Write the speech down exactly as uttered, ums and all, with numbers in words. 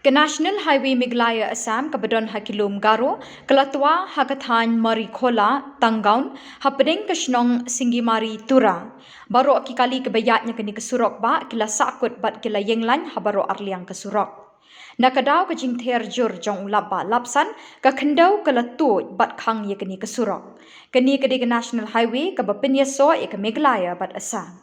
Ka National Highway Meghalaya Assam kaba don ha ki lum Garo ka la twa ha ka thain Marikhola Tangaon hapdeng ka shnong Singimari Tura. Baroh ki kali kiba ïaid na kane ka surok bah ki la sahkut bad ki la ïeng lain ha baroh arliang ka surok. Na ka daw ka jingther jur jong u lapbah lapsan, ka khyndew ka la tuid bad khang ïa kane ka surok. Kane ka dei ka National Highway kaba pynïasoh ïa ka Meghalaya bad Assam.